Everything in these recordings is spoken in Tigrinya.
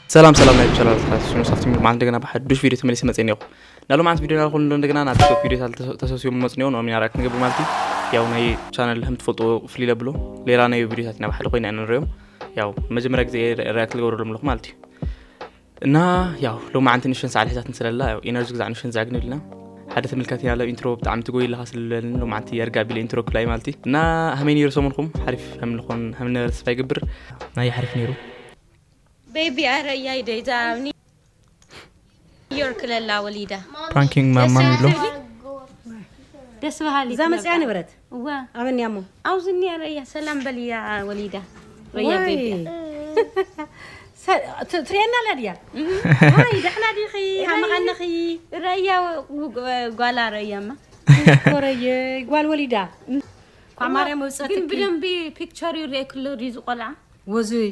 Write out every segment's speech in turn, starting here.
ሰላም ሰላም ናይ ቻናል ተኸታተልቲ ሶፍት ሚል ማለት እንደገና ብሓዱሽ ቪድዮ ተመሊሰ መጽእ እኒኹ። ናብ ሎማዓንቲ ቪድዮ ናልኹም እንደገና ናብ ቲክቶክ ቪድዮ ተሰብሲቦም መጽእ እኒኹ። ኖም ያራክ ንገብር ማለት እዩ። ያው ናይ ቻናል ህምት ፈልጦ ፍልይ ለብሎ ሌላ ናይ ቪድዮታት ኢና ብሓደ ኮይና ኢና ንሪኦም። ያው መጀመርያ ግዜ ሪያክት ልገብረሎም ኣለኹ ማለት እዩ። እና ያው ሎማዓንቲ ንሽን ሰዓል ሒዛት ንስለላ ያው ኢነርጂ ግዛዕ ንሽን ዛግን ኢልና ሓደ ተመልካቲ ያለ ኢንትሮ ብጣዕሚ ትጎይ ኣለኻ ስለለኒ ሎማዓንቲ የርጋ ቢለ ኢንትሮ ክላይ ማለት እዩ። እና ሃመይ ነይሩ ሰሙንኩም ሓሪፍ ከም ልኾን ከም ነበረ ተስፋ ይገብር። ናይ ሓሪፍ ነይሩ። ቤቢ ኣረያይ ደይዛብኒ ዮርክ ለላ ወሊዳ ፕራንኪንግ ማማ ይብሎ። ደስ በሃሊ እዛ መፅያ ንብረት እዋ ኣበንያሞ ኣብዚ እኒያ ረያ ሰላም በልያ ወሊዳ ረያ ወይ ቤቢ ትሪኤና ኣላ ድያ ዋይ ደሕና ዲኺ ሃመቐነኺ ረያ ጓላ ረያማ ኮረየ ጓል ወሊዳ ኳ ማርያም መውፀት ግን ብደንቢ ፒክቸር ይረአ ክሎ ድዩ ዝቆልዓ ወዙይ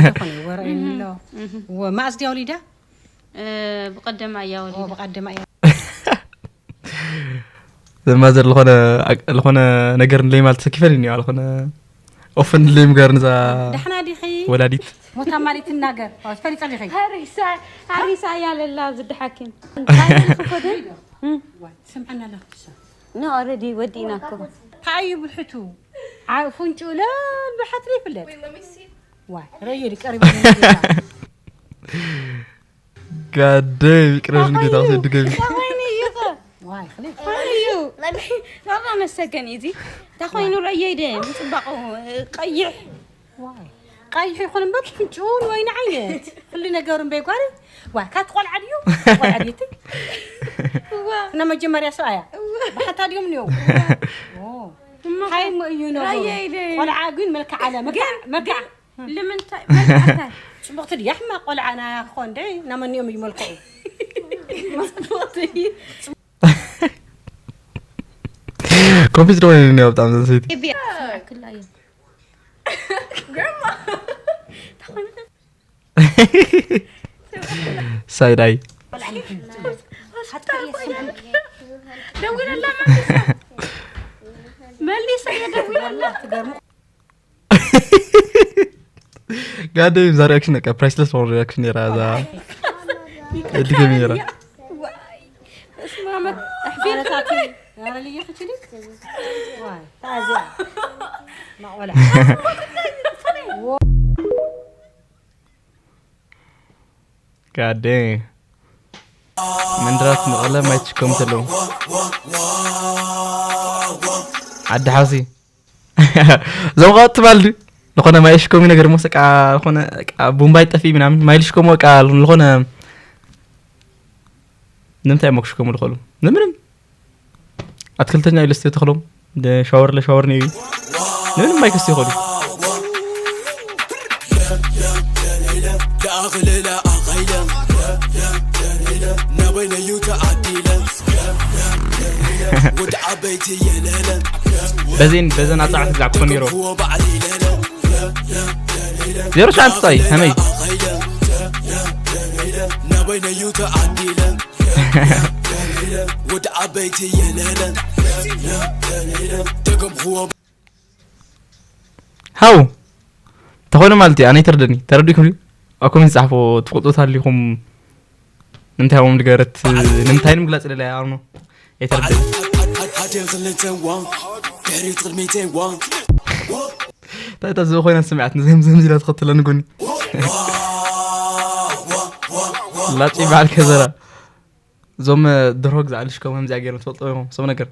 ዝኾነ ወረአኒ ኣሎ ወ- መኣዝ ድያ ወሊዳ ብቀደማ እያ ወሊዳ ብቀደማ እያ ዘማዘር ዝኾነ ዝኾነ ነገር ንለይ ማለት ተኪፈን እኒዋ ዝኾነ ኦፈን ንለይ ምጋር ንዛ ደሕና ዲኺ ወላዲት ሞታ ማሊ ትናገር ፈሊጠ ዲኺ ሃሪሳ ሃሪሳ እያ ለላ ኣብዚ ድሓኪም ትሰምዐና ኣላ ኖ ኦረዲ ወዲእና እኮ ታዩ ብሕቱ ፍንጩ ለብሓት ይፍለጥ ዋይ ረየ ቀሪበ ጋደይ ይቅረብልኒ ታክሲ ድገሚ ኮይኑ እዩ ኸ ዋይ ክልእ ኮይኑ እዩ ናባ መሰገን እዩ እዚ እንታይ ኮይኑ ረየይ ደ ምፅባቑ ቀይሕ ዋይ ቀይሕ ይኹን እምበር ፍንጭውን ወይኒ ዓይነት ኩሉ ነገሩ እምበይ ጓል ዋይ ካት ቆልዓ ድዩ ቆልዓ ድዩ እቲ እዋ እና መጀመርያ ሰብኣያ ብሓታ ድዮም ንዮ ሃይ ሞ እዩ ነገሩ ረየይ ደ ቆልዓ ግን መልክዕ ኣለ መልክዕ መልክዕ ልምንታይ መልክዓታይ ፅቡቅቲ ድያ ሕማቅ ቆልዓ ናያ ክኾን ድ ናመኒኦም እዩ መልክዑ ፅቡቅቲ ኮንፊዝ ደው ነው ያው በጣም ዘንሰይቲ ቤቢ ክላ እዩ ሳይዳይ ደዊለላ መሊሳ መሊሳ እየ ደዊለላ ጋደይ ዛ ሪያክሽን በቃ ፕራይስለስ ሆን ሪያክሽን ነራ ዛ ድገሚ ነራ እስማመት ኣረታት ያረልየ ክችሊ ዋይ ታዚያ ማቆላ ጋደይ መንድራት መቐለ ማይ ትሽከሙ ተለዉ ዓዲ ሓውሲ እዞም ቃወት ትባል ድዩ ዝኾነ ማይ ሽኮሚ ነገር ሞ ሰቃ ዝኾነ በቃ ቡምባይ ጠፊ ምናምን ማይ ልሽኮሞ በቃ ዝኾነ ንምንታይ ሞ ክሽኮሙ ዝኽእሉ ንምንም ኣትክልተኛ ኢሉ ስትዮ ተኽሎም ሻወር ለሻወር ነዩ ንምንም ማይ ክስትዮ ይኽእሉ ተኣኽልለ ኣኸይለ ናበይነዩ ተዓዲለ ወዲ ዓበይቲ የለለ በዜን በዘን ኣጻዕት ዝዓክፎ ነይሮ ክዎ ባዕሊ ለለ ዜሮ ቻንስ ታይ ከመይ ናበይነዩ ተዓዲለ ወዲ ዓበይቲ የለለ ደገምክዎ ሃው ተኾነ ማለት እዩ ኣነ ይተርደኒ ተረዲኩም ድዩ ኣብ ኮሜንት ጻሕፎ ትፈልጡ ታሊኹም ንምንታይ ዎም ድገረት ንምንታይ ንምግላጽ ደላይ ኣርኖ ኣይተርደኒ ሓቴን ክልተ ዋን ድሕሪት ቅድሚተይ ዋን እንታይ እታ ዝብ ኮይና ስምዓት ንዘምዘም ዚላ ትኸትለኒ ጎኒ ላጭ ይበሃል ከዘራ እዞም ድሮ ግዛዕ ልሽኮም ከምዚኣ ገይሮም ትፈልጦ እዮም ሰብ ነገር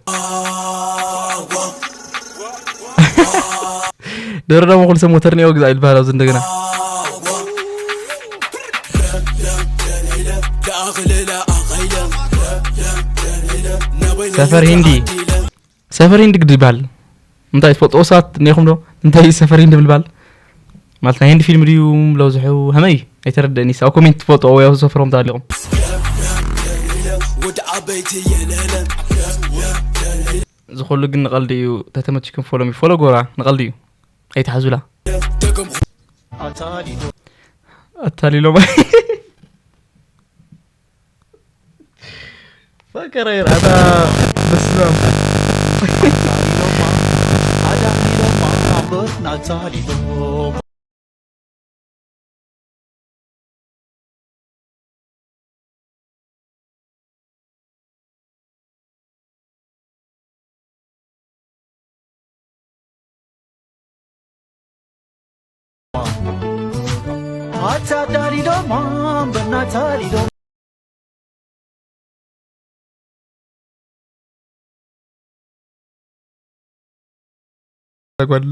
ደሮ ደሞ ኩሉ ሰብ ሞተር ኔዎ ግዛዕ ይልበሃል ኣብዚ እንደገና ተኣኽልለ ኣኸይለ ናበይነዩ ሰፈር ሂንዲ ተዓዲለ ሰፈር ሂንዲ ግዲ ይበሃል እንታይ ትፈልጥዎ ሰባት እኒኹም ዶ እንታይ እዩ ሰፈር ሂንዲ ምልባል ማለት ናይ ሂንዲ ፊልም ድዩ ለብዝሑ ከመይ ኣይተረደእኒ ኣብ ኮሜንት ትፈልጥዎ ወይ ኣብ ሰፈሮም ተሃሊኹም ወዲ ዓበይቲ የለለ እዚ ኩሉ ግን ንቐልዲ እዩ ተተመችኩም ፎሎ ሚ ፎሎ ጎራ ንቐልዲ እዩ ኣይትሓዙላ ደገምኩ ኣታሊሎም ፈከረ ይርኣታ በስመ ኣብ ኣዳሚሎም ኣምሮት ናታሊሎም ኣታ ዳሊዶማ እምበና ዳሊዶማ ጓል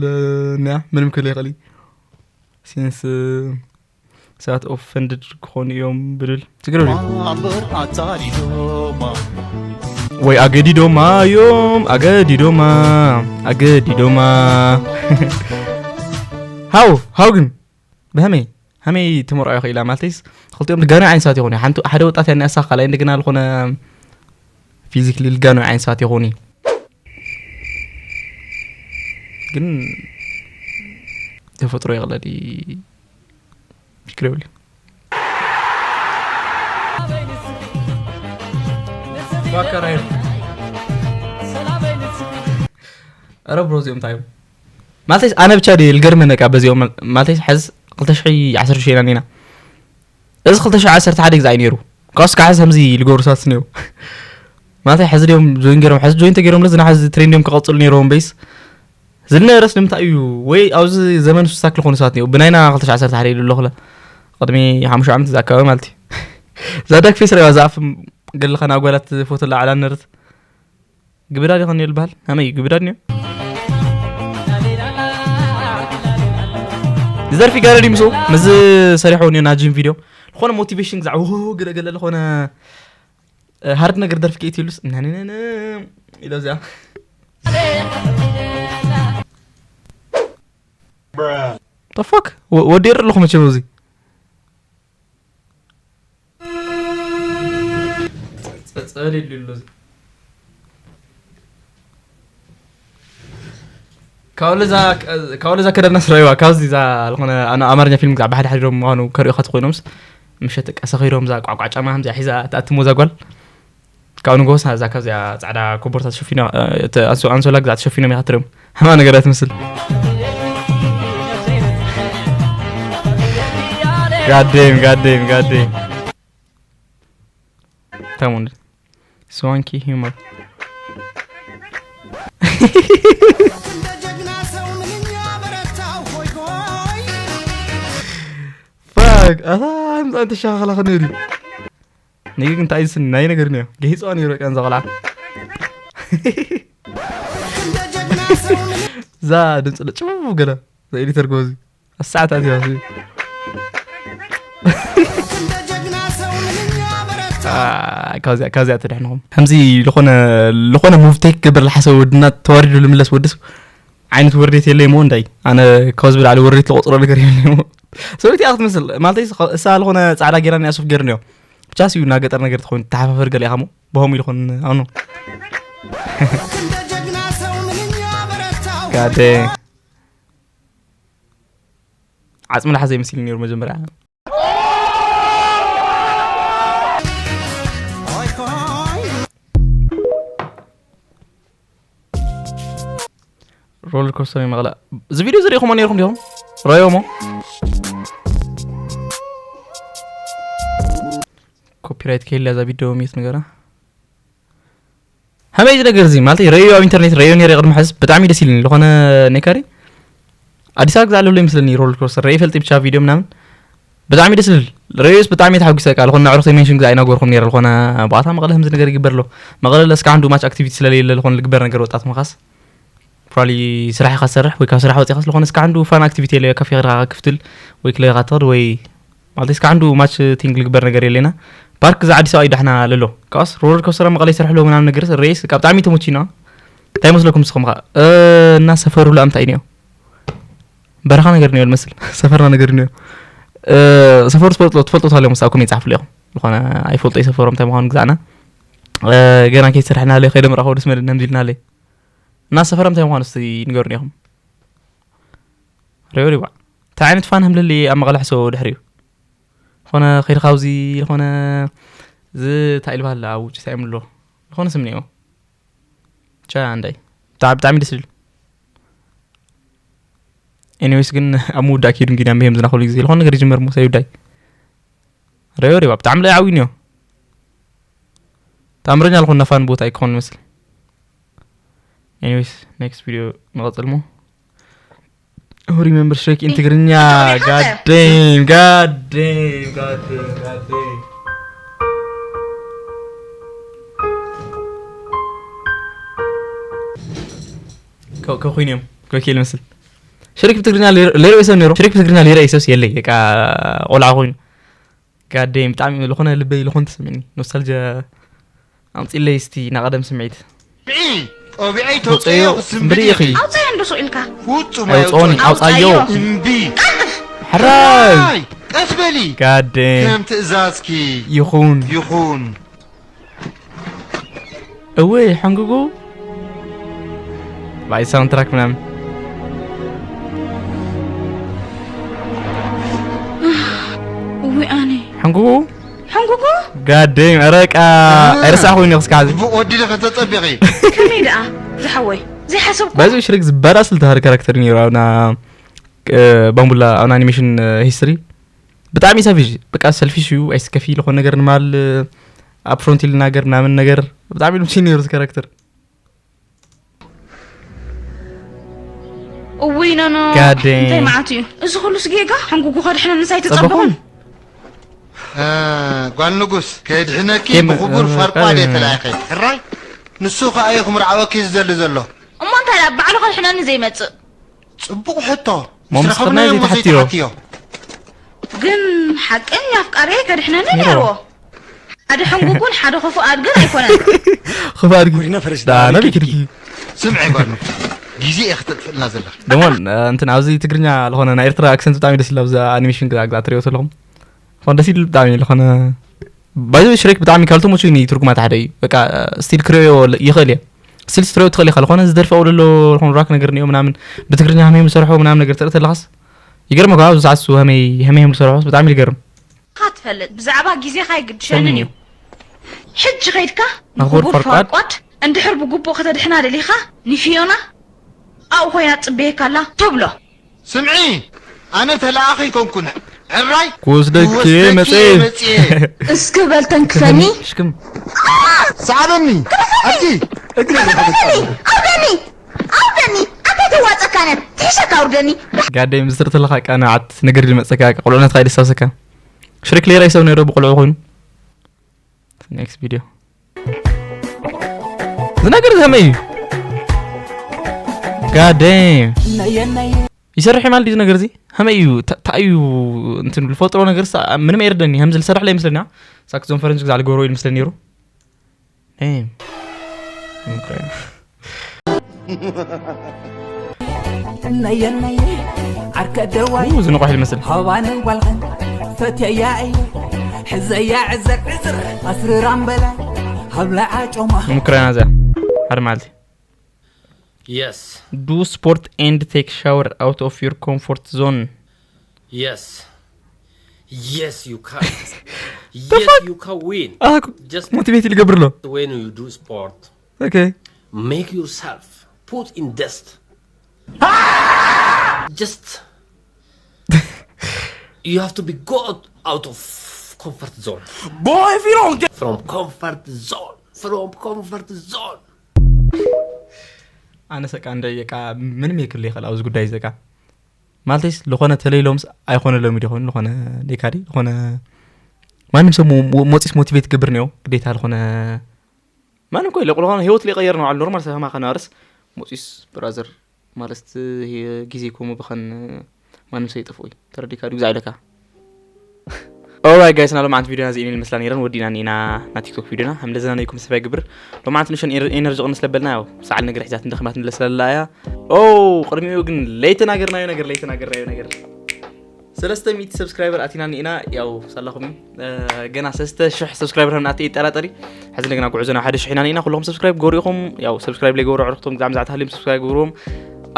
እኒኣ ምንም ክብል ይኽእል እዩ። ሲንስ ሰባት ኦፈንድድ ክኾኑ እዮም ብልብል ችግር የብሉን። እምበር ኣታ ዳሊዶማ ወይ ኣገዲዶማ እዮም ኣገዲዶማ ኣገዲዶማ። ሃው ሃው ግን ብሀመይ ሀመይ ትመርዖ ይኽእላ ማለተይስ ክልቲኦም ልጋኖ ዓይነት ሰባት ይኾኑ። ሓንቲ ሓደ ወጣት ያኔ ኣሳ ካልኣይ እንደገና ዝኾነ ፊዚክሊ ልጋኖ ዓይነት ሰባት ይኾኑ። ግን ተፈጥሮ ይቕለል ችግር የብሉ። ኧረ ብሮ እዚኦም እንታይ እዮም? ማለተይስ ኣነ ብቻ ድየ ልገርመ ነቃ በዚኦም ማለተይስ ሕዝ ክልተ ሽሒ ዓሰርተ ሽሕ ኢና ነና። እዚ ክልተ ሽሕ ዓሰርተ ሓደ ግዛይ ነይሩ። ካብስ ከዓ ከምዚ ልገብሩ ሰባት ነይሩ። ማለተይ ሕዚ ድዮም ጆይን ገይሮም ሕዚ ጆይን ተገይሮም ለዝና ሕዚ ትሬንድ እዮም ክቐፅሉ ነይሮም በይስ ዝልነ ረስ ንምንታይ እዩ ወይ ኣብዚ ዘመን ስታክ ዝኾኑ ሰባት ነይሩ ብናይና ክልተ ሽሕ ዓሰርተ ሓደ ኢሉ ኣለኹለ ቅድሚ ሓሙሽተ ዓመት ዝኣካባቢ ማለት እዩ። ዛዳክ ፌስ ረባ ዝኣፍ ገለኻ ናብ ጓላት ፎቶ ላዕላ ነርት ግብዳ ዲኸን ይልበሃል ሃመይ ግብዳ ድንዮ ዝደርፊ ጋር ዲምሱ ምስ ሰሪሖ ኒዮ ና ጂም ቪድዮ ዝኾነ ሞቲቬሽን ግዛዕ ውሁ ገለ ገለ ዝኾነ ሃርድ ነገር ደርፊ ከይት ይሉስ ነነነ ኢሎ እዚኣ ተፋክ ወዲ ይርኢ ኣለኹ መቸም እዚ ጸጸል ይሉ ኣሎ እዚ ካብ ለዛ ካብ ለዛ ከዳና ስራይዋ ካብዚ ዛ ዝኾነ ኣማርኛ ፊልም ግዛዕ ብሓደ ሓዲሮም ምዃኑ ከርእዩኻ ትኮይኖምስ ምሸት ቀሰኺሮም ዛ ቋቋ ጫማ ከምዚኣ ሒዛ ትኣትሞ ዛ ጓል ካብ ንጎስ እዛ ካብዚኣ ጻዕዳ ኮቦርታ ተሸፊኖ ኣንሶላ ግዛዕ ተሸፊኖም ኢኻ ትርእዮም ሕማ ነገራት ትመስል ጋዴም ጋዴም ጋዴም ታሙን ስዋንኪ ሂመር ፋክ ኣታ ምጻን ተሻኻላ ከነሪ ንግግ እንታይ ዝስን ናይ ነገር ነው ገሂጽዋ ነይሩ ቀን ዘቆላ እዛ ድምፂ ለጭው ገለ ኤዲተር ጎዚ ኣሰዓታት እዩ ካብዚኣ ትድሕንኹም ከምዚ ዝኾነ ዝኾነ ሙቭቴክ ክገብር ዝሓሰብ ወድና ተዋሪዱ ልምለስ ወድስ ዓይነት ወርዴት የለይ ሞ እንዳይ ኣነ ካብዚ ብላዕሊ ወርዴት ዝቆፅሮ ነገር የለይ ሞ ሰበይቲ እያ ክትመስል ማለተይ እሳ ዝኾነ ፃዕዳ ጌራ ናይ ኣሱፍ ገይሩ ነዮ ብቻ ስዩ እና ገጠር ነገር ትኾን ተሓፋፈር ገለ ኢኻ ሞ ብሆም ኢልኾን ኣኖ ጋደ ዓፅሚ ላሓ ዘይምስል ነይሩ መጀመርያ ሮለር ኮስተር መቐለ እዚ ቪድዮ ዝሪኢኹሞ ነይርኩም ዲኹም ረዮሞ ኮፒራይት ከይልያ እዛ ቪድዮ ሚት ንገራ ሃመይ እዚ ነገር እዚ ማለት ረዮ ኣብ ኢንተርኔት ረዮ ነይረ ቅድሚ ሕዝ ብጣዕሚ ደስ ኢልኒ ዝኾነ ኔካሪ ኣዲስ ኣበባ ግዛዕ ኣለሎ ይመስለኒ ሮለር ኮስተር ረዮ ይፈልጥ ብቻ ቪድዮ ምናምን ብጣዕሚ ደስ ዝብል ረዮስ ብጣዕሚ ተሓጒሰ ቃል ዝኾነ ኣዕሩኽተይ ሜንሽን ግዛዕ ይናገርኩም ነይረ ዝኾነ ብኣታ መቐለ ከምዚ ነገር ይግበር ኣሎ መቐለ እስካ ሓንዱ ማች ኣክቲቪቲ ስለለየለ ዝኾነ ልግበር ነገር ወጣት ምኻስ ፕሮባብሊ ስራሕ ኢኻ ትሰርሕ ወይ ካብ ስራሕ ወፂኻ ስለኾነ እስካ ሓንዱ ፋን ኣክቲቪቲ የለ ካፌ ከድካ ክትፍትል ወይ ክለኻ ትኸድ ወይ ማለት እስካ ሓንዱ ማች ቲንግ ልግበር ነገር የለና ፓርክ እዛ ዓዲስ ኣበባ ይዳሕና ለሎ ካብስ ሮለር ኮስተር መቐለ ይሰርሕሎ ምናምን ነገር ሬስ ካብ ብጣዕሚ ተመቺና እንታይ መስለኩም ንስኹም ከ እና ሰፈሩ ላ እንታይ ነዮ በረኻ ነገር ነዮ መስል ሰፈርና ነገር ነዮ ሰፈሩ ትፈልጦ ትፈልጦ ታለ ምስ ኣኩም ይጻሕፍሉ ኢኹም ዝኾነ ኣይፈልጦ ይሰፈሮም እንታይ ምዃኑ ግዛዕና ገና ከይሰርሕና ለይ ከይደ ምራኸ ወደስ መለና ምዚልና ለይ እና ሰፈሮም እንታይ ምዃኑ እስቲ ንገሩኒ ኢኹም ሪኦ ሪባ እንታይ ዓይነት ፋን ህምልሊ ኣብ መቐለ ሕሰቦ ድሕሪኡ ዝኾነ ከይድካ ኣብዚ ዝኾነ እዚ እንታይ ኢልባሃላ ኣብ ውጭ እንታይ እምሎ ዝኾነ ስም ነይዎ ብቻ እንዳይ ብጣዕሚ ብጣዕሚ ደስ ዝብል ኤኒዌይስ ግን ኣብ ምውዳእ ከይዱ እንግዲህ ኣብ ምህም ዝናኸሉ ግዜ ዝኾነ ነገር ይጅመር ሞ ሳይውዳይ ረዮ ሪባ ብጣዕሚ ላይ ዓዊን እዮ ተኣምረኛ ዝኾን ነፋን ቦታ ኣይክኾን መስል ኤኒዌይስ ኔክስት ቪዲዮ ንቐፅል ሞ Who remember Shrek in ትግርኛ? God damn, God damn, God damn, God damn. ከ- ከ- ኮይኖም ከኪል መስል ሽሪክ ብትግርኛ ሌሮ ይሰብ ነይሩ። ሽሪክ ብትግርኛ ሌሮ ይሰብስ የለይ በቃ ቆልዓ ኮይኑ። God damn፣ ብጣዕሚ ዝኾነ ልበይ ዝኾን ተሰሚኒ። ኖስታልጂ ኣምፂለይ እስቲ ናቐደም ስምዒት። ጦቢዐይ ተውፀዮ ክስምብድ እምብሪ ኢኺ። ኣውፀዮ እንዶ ሱቕ ኢልካ። ፍፁም ኣውፅኦኒ ኣይውፅኦን። ኣውፃዮ። እምቢ ሕራይ ቀስ በሊ God damn። ከም ትእዛዝኪ ይኹን ይኹን። እውይ ሕንጉጉ ባይ ሳውንድ ትራክ ምናምን እዊ ኣነ ሕንጉጉ ሕንጉጉ God damn። ኧረ ቃ ኣይረሳዕኹ ይነ ክስካ ሕዚ ብቆዲለ ከተፀቢቂ ከመይ ደኣ ዝሓወይ ዘይሓሰብኩ ባዚ ሽሪክ ዝበራስ ልተሃር ካራክተር ነይሩ ኣብና ባምቡላ ኣብና ኣኒሜሽን ሂስትሪ ብጣዕሚ ሰፊሽ በቃ ሰልፊሽ እዩ ኣይስከፊ ዝኾነ ነገር ንማል ኣብ ፍሮንት ኢል ናገር ምናምን ነገር ብጣዕሚ ልምሲ ነይሩ ካራክተር እውይ ኖኖ God damn. እንታይ መዓት እዩ እዚ ኩሉስ ጌጋ ሕንጉጉ ከድሕነ ምሳይ ተፀበኹን እ፣ ጓል ንጉስ ከድሕነኪ ኬም- ብክቡር እ፣ ፈርቋድ እየ ቃል- ተላኢኸ። ሕራይ ንሱ ከኣ እዩ ክምርዓወኪ ዝደሊ ዘሎ። እሞ እንታይ ደኣ ባዕሉ ከድሕነኒ ዘይመፅእ ፅቡቕ ሕቶ። ሞምስ ምስ ረኸብናዮ ከናይ እሞ ዘይተሓትዮ። ዘይተሓትዮ። ግን ሓቀኛ ኣፍቃሪ ከድሕነኒ ነይርዎ። ነይርዎ ሓደ ሕንጉጉን ሓደ ክፉእ ኣድግን ኣይኮነን ክፉእ ኣድጊ ኩሪና ፈረስ ዳነ ዳነ ቢክድኪ ስምዒ ጓል ንጉስ ግዜ እየ ክተጥፍእልና ዘለኻ። ደሞን እንትን ኣብዚ ትግርኛ ዝኾነ ናይ ኤርትራ ኣክሰንት ብጣዕሚ ደስ ይብል ኣብዚ ኣኒሜሽን ግዛ ትሪኦ ዘለኹም ዝኾነ ደስ ይብል ብጣዕሚ ዝኾነ ባዚ ሽሬክ ብጣዕሚ ካልቶም ውሱ ትርጉማት ሓደ እዩ በቃ ስቲል ክሪኦ ይኽእል እየ ስቲል ስትሪኦ ትኽእል ኢኻ ዝኾነ ዝደርፈ ውለሎ ዝኾነ ራክ ነገር እኒኦ ምናምን ብትግርኛ ከመይ ዝሰርሖ ምናምን ነገር ትርኢ ተለኻስ ይገርመካ ኣብዚ ሰዓት እሱ ከመይ ከመይ ዝሰርሖስ ብጣዕሚ ይገርም ካ ትፈልጥ ብዛዕባ ግዜኻ ይግድሸንን እዩ ሕጂ ከይድካ ንኽቡር ንኽቡር ፈርቋድ። ፈርቋድ እንድሕር ብግቡእ ከተድሕና ደሊኻ ንፊዮና ኣብኡ ኮይና ትፅበየካ ኣላ ትብሎ ስምዒ ኣነ ተለኣኺ ኣይኮንኩን። ሕራይ ክወስደኪ ክወስደኪ መፅየ። መፅየ። እስኪ በል ተንክፈኒ ሽክም ሰዓበኒ ኣቲ ኣውደኒ ኣውደኒ ኣውደኒ ኣታ ተዋፀካነ ትሕሸካ ኣውርደኒ ጋደይ ምስር ተለካ ቃናዓት ነገር ዝመፀካ ቆልዑነትካ ይደሳሰካ ሽሪክ ሌራ ይሰብ ነይሮ ብቆልዑ ኮይኑ ኔክስት ቪዲዮ እዚ ነገር ከመይ እዩ ጋደም ይሰርሕ ማለት ድዩ ነገር እዚ ከመይ እዩ እንታይ እዩ እንትን ዝፈጥሮ ነገር ምንም ኣይርደኒ ከምዚ ዝሰርሕ ላይ ይመስለኒ ሳክዞን ፈረንጅ ግዛ ልገብሮ ኢሉ መስለኒ ነይሩ ነየነየ ዓርከ ደዋይ እዚ ንቑሕ ዝመስል ሃባንን ጓልኸን ፈትየያ እየ ሕዘያ ዕዘር ዕዝር ኣስርራም በላይ ሃብላ ዓጮማ ንምክረና እዚኣ ሓደ መዓልቲ Yes. Do sport and take shower out of your comfort zone. Yes. Yes, you can. Yes, you can win. Ah, Just motivate ልገብር ኣሎ when you do sport, okay make yourself put in dust. Just you have to be go out, out of comfort zone. Boy, if you don't get From comfort zone. From comfort zone. ኣነ ሰቃ እንደ የቃ ምንም የክል ይኽእል ኣብዚ ጉዳይ ዘቃ ማለትስ ዝኾነ ተለይሎምስ ኣይኮነሎም ይኾን ዝኾነ ዴካዲ ዝኾነ ማንም ሰብ ሞ- ሞ- ሞፂስ ሞቲቬት ገብር ኒዮ ግዴታ ዝኾነ ማንም ኮ ለቁልኾነ ህይወት ሊቀየር ነው ኖርማል ሰማ ከናርስ ሞፂስ ብራዘር ማለት ግዜ ኮሙ ብኸን ማንም ሰብ ይጠፍኡ እዩ ተረዲካ ድዩ ዝዓይለካ ኦራይ ጋይስ ና ሎማዓንቲ ቪዲዮና እዚ ኢሜል መስላ ነይረን ወዲና ኒና ና ቲክቶክ ቪዲዮና ከም ለዘና ነይኩም ሰፋይ ግብር ሎማዓንቲ ንሸን ኤነርጂ ቅንስ ለበልና ያው ሰዓል ነገር ሒዛት እንደኽማት ንለስለላ እያ ኦ ቅድሚኡ ግን ለይተናገርናዮ ነገር ለይተናገርናዮ ነገር ሰለስተ ሚእቲ ሰብስክራይበር ኣቲና ኒና ያው ሳላኹም ገና ሰለስተ ሽሕ ሰብስክራይበር ከም ናተይ ይጠራጠሪ ሕዚ እንደገና ጉዕዞ ናብ ሓደ ሽሕ ኢና ኒና ኩለኹም ሰብስክራይብ ገሩ ኢኹም ያው ሰብስክራይብ ለይገበሩ ዕርክቶም ግዛዕ ምዛዕ ተሃልዮም ሰብስክራይብ ገርዎም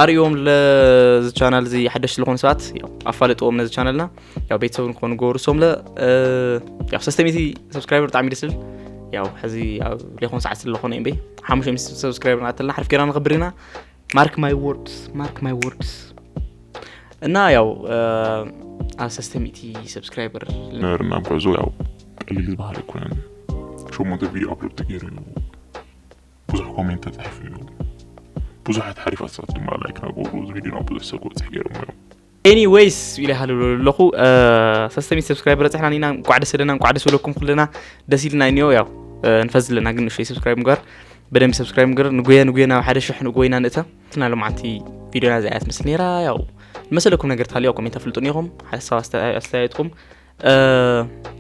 ኣርእዮም ለዚ ቻናል እዚ ሓደሽ ስለኾኑ ሰባት ያው ኣፋለጥዎም ነዚ ቻነልና ያው ቤተሰብ ንክኾኑ ገበሩ ሶምለ ያው ሰለስተ ሚእቲ ሰብስክራይበር ብጣዕሚ ደስ ዝብል ያው ሕዚ ኣብ ሌኾን ሰዓት ስለኾነ እምበይ ሓሙሽተ ሚእቲ ሰብስክራይበር ናተልና ሓርፍ ገይርና ንኽብር ኢና mark my words mark my words እና ያው ኣብ ሰለስተ ሚእቲ ሰብስክራይበር ነበርና ጉዕዞ ያው ቀሊል ዝበሃል ኣይኮነን ሸሞንተ ቪዲዮ ኣፕሎድ ተገይሩ እዩ ብዙሕ ኮሜንት ተፃሒፉ እዩ ብዙሓት ሓሪፋት ሰባት ድማ ላይክ ናገብሩ እዚ ቪዲዮና ብዙሕ ሰብ ክበፅሕ ገይሮም እዮም Anyways ኢለ ሃሉ ኣለኹ። ሰስተሚ ሰብስክራይብ በረፅሕና ኢና። እንቋዕ ደስ ዘለና፣ እንቋዕ ደስ በለኩም ኩልና። ደስ ኢልና እኒኦ። ያው ንፈዝ ዘለና ግን ንእሽተይ ሰብስክራይብ ምግባር፣ በደንብ ሰብስክራይብ ምግባር። ንጉየ ንጉየ ናብ ሓደ ሽሕ ንጉይና ንእተ ትና። ሎማዓንቲ ቪዲዮና እዚኣ እያ ትመስል ነይራ። ያው ንመሰለኩም ነገር ታልዮ ኮሜንት ኣፍልጡኒ ኢኹም። ሓሳብ ኣስተያየትኩም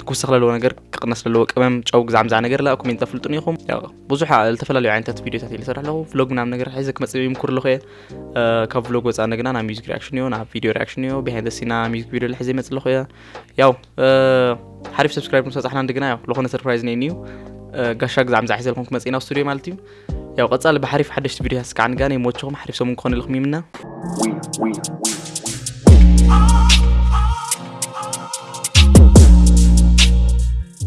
ክውሰኽ ለለዎ ነገር፣ ክቕነስ ለለዎ ቅመም፣ ጨው፣ ግዛዕ ምዛዕ ነገር ላ ኮሜንት ኣፍልጡኒ ኢኹም። ያው ብዙሕ ዝተፈላለዩ ዓይነታት ቪዲዮታት እየ ዝሰርሕ ኣለኹ። ቭሎግ ምናምን ነገር ሒዘ ክመፅእ ይምኩር ኣለኹ እየ። ካብ ቭሎግ ወፃ እንደገና ናብ ሚዚክ ሪያክሽን እዮ፣ ናብ ቪዲዮ ሪያክሽን እዮ፣ ቢሃይንድ ሲና ሚዚክ ቪዲዮ ሒዘ ይመፅእ ኣለኹ እየ። ያው ሓሪፍ ሰብስክራይብ ምስ በፃሕና እንደገና ያው ለኾነ ሰርፕራይዝ ነይኒ እዩ። ጋሻ ግዛዕ ምዛዕ ሒዘልኩም ክመፅእ ኢና ኣብ ስቱዲዮ ማለት እዩ። ያው ቀፃሊ ብሓሪፍ ሓደሽቲ ቪዲዮ ስካዕ ንጋነ ይመችኹም። ሓሪፍ ሰሙን ክኾነልኩም ይምነ።